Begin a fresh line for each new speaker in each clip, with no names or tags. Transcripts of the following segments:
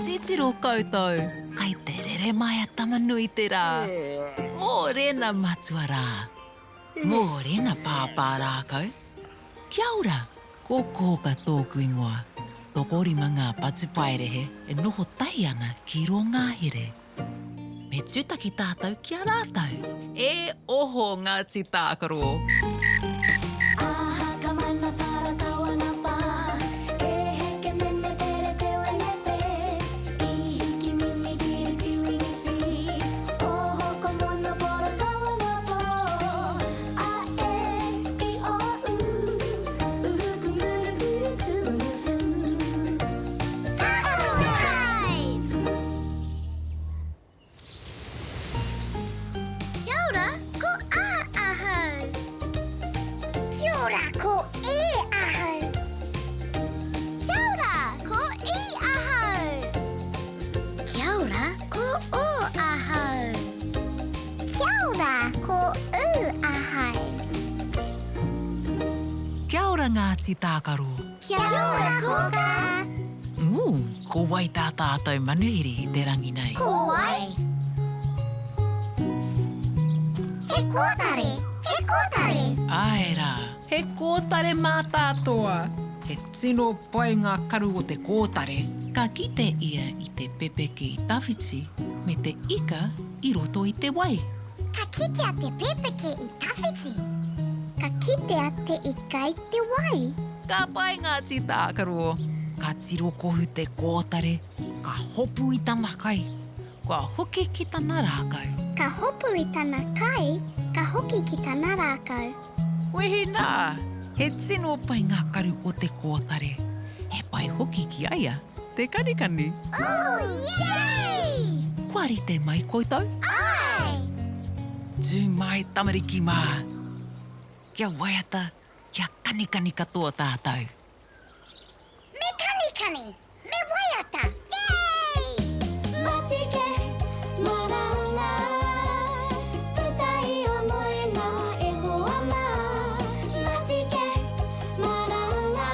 Titiro koutou, kai te rere mai a Tama-nui-te-rā. Mōrena matua rā. Mōrena pāpā rākau. Kia ora, ko Kōka tōku ingoa. Tokorima ngā patupaiarehe e noho tahi ana ki rō ngahere. Me tūtaki tātou ki a rātou. E oho Ngāti Tākaro!
Kia ora, ko A ahau. Kia ora, ko E ahau. Kia ora, ko I ahau. Kia ora, ko O ahau. Kia ora, ko U ahau.
Kia ora Ngāti Tākaro.
Kia ora Kōkā.
Ooh, ko wai tā tātou manuhiri i te rangi nei?
Ko wai? He kōtare! He kōtare!
Āe rā, he kōtare mātātoa! He tino pai ngā karu o te kōtare. Ka kite ia i te pepeke i tawhiti me te ika i roto i te wai.
Ka kitea te pepeke i tawhiti. Ka kitea te ika i te wai.
Ka pai ngā tī tākaro. Ka tirokohu te kōtare, ka hopu i tana kai, kua hoki ki tana rākau.
Ka hopu i tana kai, ka hoki ki tana rākau.
Wehi nā! He tino pai ngā karu o te kōtare. He pai hoki ki a ia te kanikani.
Ooh, yay!
Kua rite mai koutou?
Āe!
Tū mai tamariki mā! Kia waiata, kia kanikani katoa tātou.
Me kanikani, me waiata, yay! Matike, maranga, puta i o moenga e hoa mā. Matike, maranga,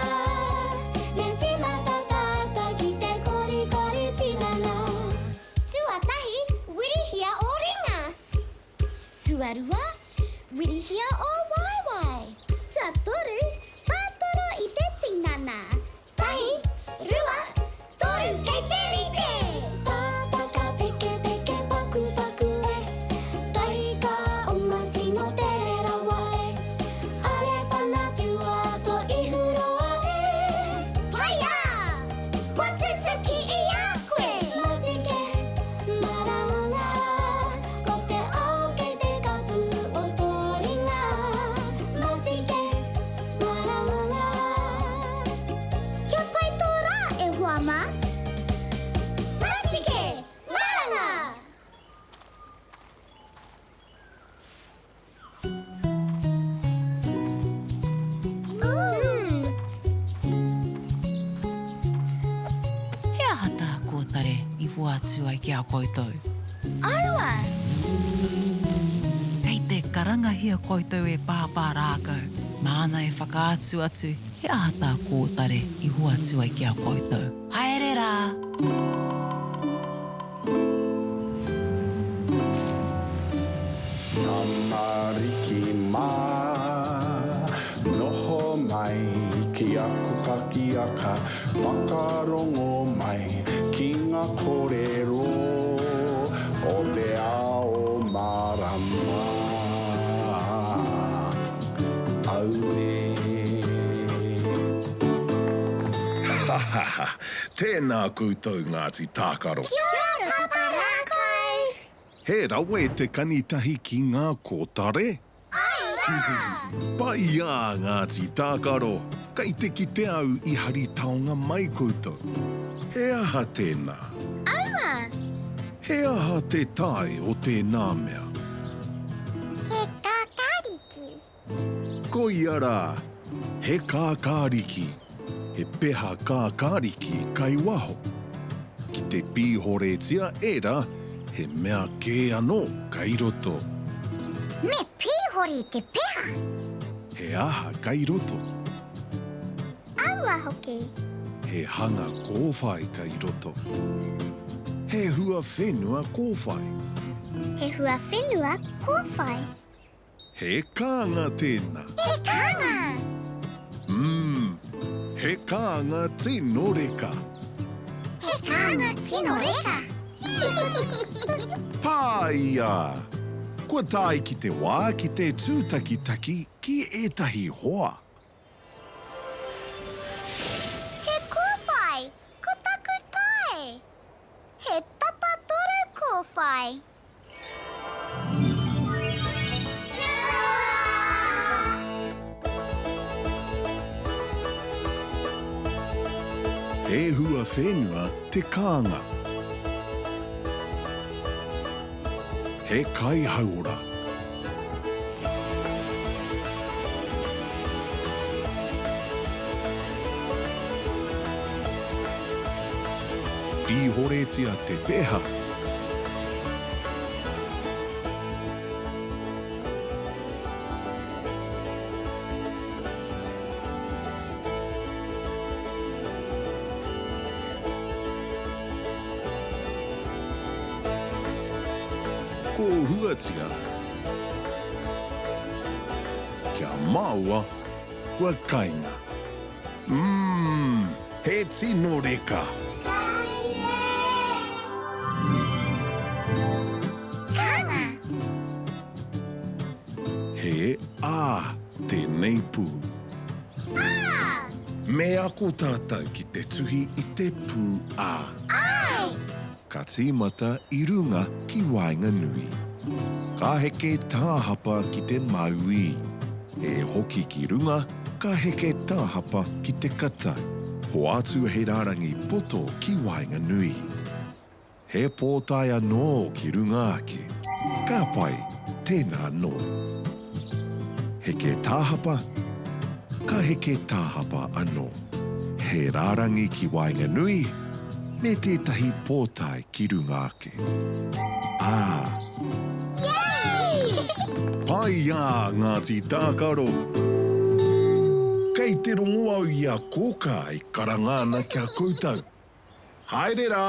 me tīmata tātou ki te korikori tinana. Tuatahi, wirihia ō ringa. Tuarua, Wirihia ō waewae. Tuatoru, whātoro i te tinana. Tahi, rua, toru, kei te rite! Pāpaka pekepeke pakupaku e, Taika oma tino tere rawa e, Are whana whiua to ihu roa e. Pai ā! Kua tutuki i a koe! Matike, maranga. Ko te ao kei te kapu o tō ringa Matike, maranga Kia pai tō rā e hoa mā Matike, maranga!
He aha tā Kōtare i hoatu ai ki a koutou?
Aua!
Kei te karangahia koutou e Pāpā Rākau, māna e whakaatu atu he aha tā Kōtare i hoatu ai ki a koutou. Haere rā!
Tamariki mā, noho mai ki aku pakiaka, whakarongo mai ki ngā kōrero o te ao mārama. Auē.
Ha ha ha! Tēnā koutou Ngāti Tākaro.
Kia ora Papa Rākau!
He rawe te kani tahi ki ngā kōtare?
Āe rā!
Pai ā Ngāti Tākaro, kei te kite au i hari taonga mai koutou. He aha tēnā?
Aua!
He aha te tae o tēnā mea?
He kākāriki.
Koia rā, he kākāriki, he peha kākāriki kai waho. Ki te pīhoretia ērā, he mea kē anō kai roto.
Me pīhore te peha.
He aha kai roto?
Aua hoki.
He hanga kōwhai kei roto. He hua whenua kōwhai.
He hua whenua kōwhai.
He kānga tēnā.
He kānga!
Umm, he kānga tino reka.
He kānga tino reka.
Pāia! Kua tae ki te wā ki te tūtakitaki ki ētahi hoa.
He kōwhai, ko taku tae. He tapatoru kōwhai.
He hua whenua te kānga. He kai hauora. Pīhoretia te peha. Kōhuatia kia maoa kua kainga. Umm, he tino reka!
Kānga!
He ā tēnei pū.
Ā!
Me ako tātou ki te tuhi i te pū ā.
Āe!
Ka tīmata i runga ki waenganui. Ka heke tāhapa ki te mauī. E hoki ki runga, ka heke tāhapa ki te katau. Hoatu he rārangi poto ki waenganui. He pōtae anō ki runga ake. Ka pai, tēnā anō. Heke tāhapa, ka heke tāhapa anō. He rārangi ki waenganui, me tētahi pōtae ki runga ake. Ā!
Yay!
Pai ā, Ngāti Tākaro! Kei te rongo au i a Kōkā e karanga ana ki a koutou. Haere rā!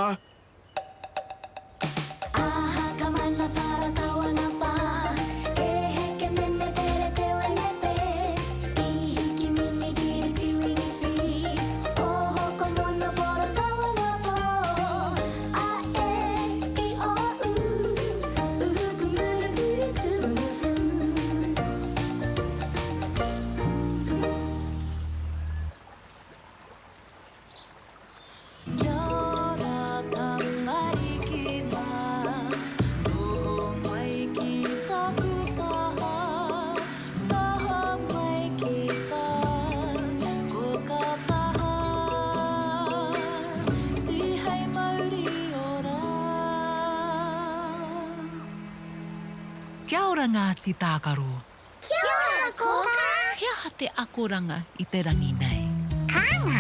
Kia ora tamariki mā, noho mai ki taku taha, taha mai ki tā koka taha, tihei mauri ora. Kia ora Ngāti Tākaro.
Kia ora Kōkā!
He aha te akoranga i te rangi nei?
Kānga.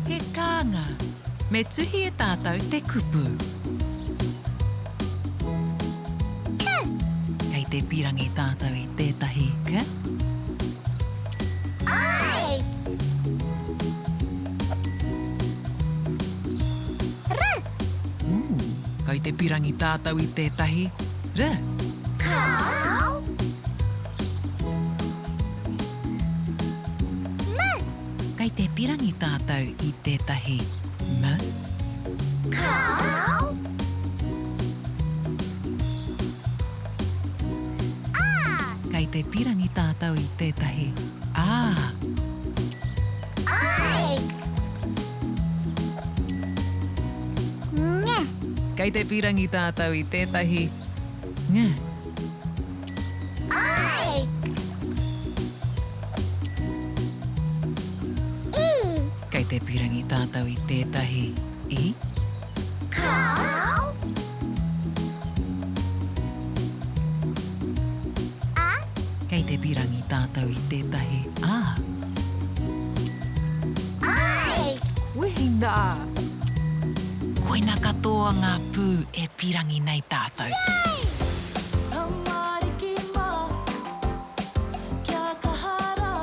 He kānga. Me tuhi e tātou te kupu.
K.
Kei te pirangi tātou i tētahi k.
I. R.
Ooh, kei te pirangi tātou i tētahi r.
Kāo. M.
Kei te pirangi tātou i tētahi m.
Kāo. A.
Kei te pirangi tātou i tētahi a.
I. Ng.
Kei te pirangi tātou i tētahi ng.
I. I.
Kei te pirangi tātou i tētahi i.
Kāo. A.
Kei te pirangi tātou i tētahi a.
I.
Wehi nā! Koina katoa ngā pū e pirangi nei tātou.
Yay!
Tamariki mā, kia kaha rā,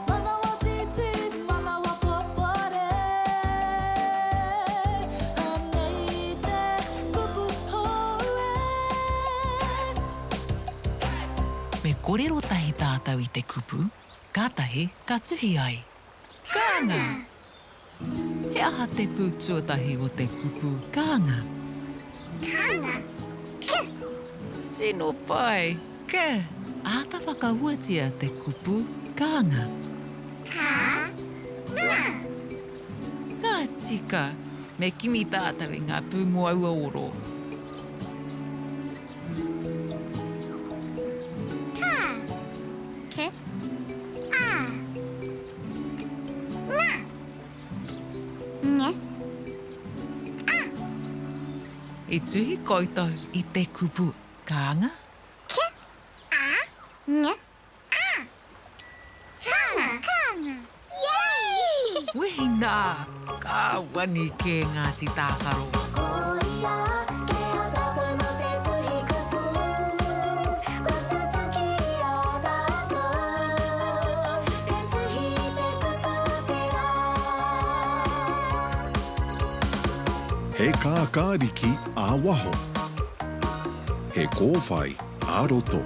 manawa tītī, manawa popore.
kōrero tahi tātou i te kupu, kātahi ka tuhi ai. Kānga! He aha te pū tuatahi o te kupu kānga?
Kānga, k.
Tino pai, k. Āta whakahuatia te kupu kānga.
Kā, nga.
Ka tika! Me kimi tātou i ngā pū mō aua oro.
Ka, k, a, nga, ng, a.
I tuhi koutou i te kupu kānga?
K, a, ng, a. Kānga! Kānga! Yay!
Wehi nā! Ka wani kē Ngāti Tākaro.
Koia kē a tātou mō te tuhi kupu, kua tutuki i a tātou te tuhi i te kupu o te rā.
He kākāriki ā-waho. He kōwhai ā-roto.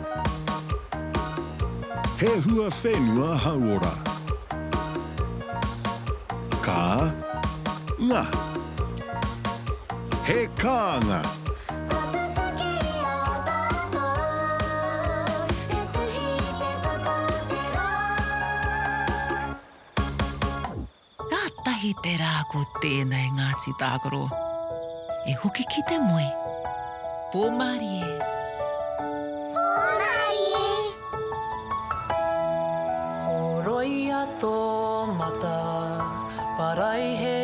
He hua whenua hauora. Ka. Nga. He kānga.
Kua tutuki i a tātou te tuhi i te kupu o te rā.
Kātahi te rā ko tēnei Ngāti Tākaro. E hoki ki te moe. Pō mārie.
Pō mārie.
Horoia tō mata, paraihe.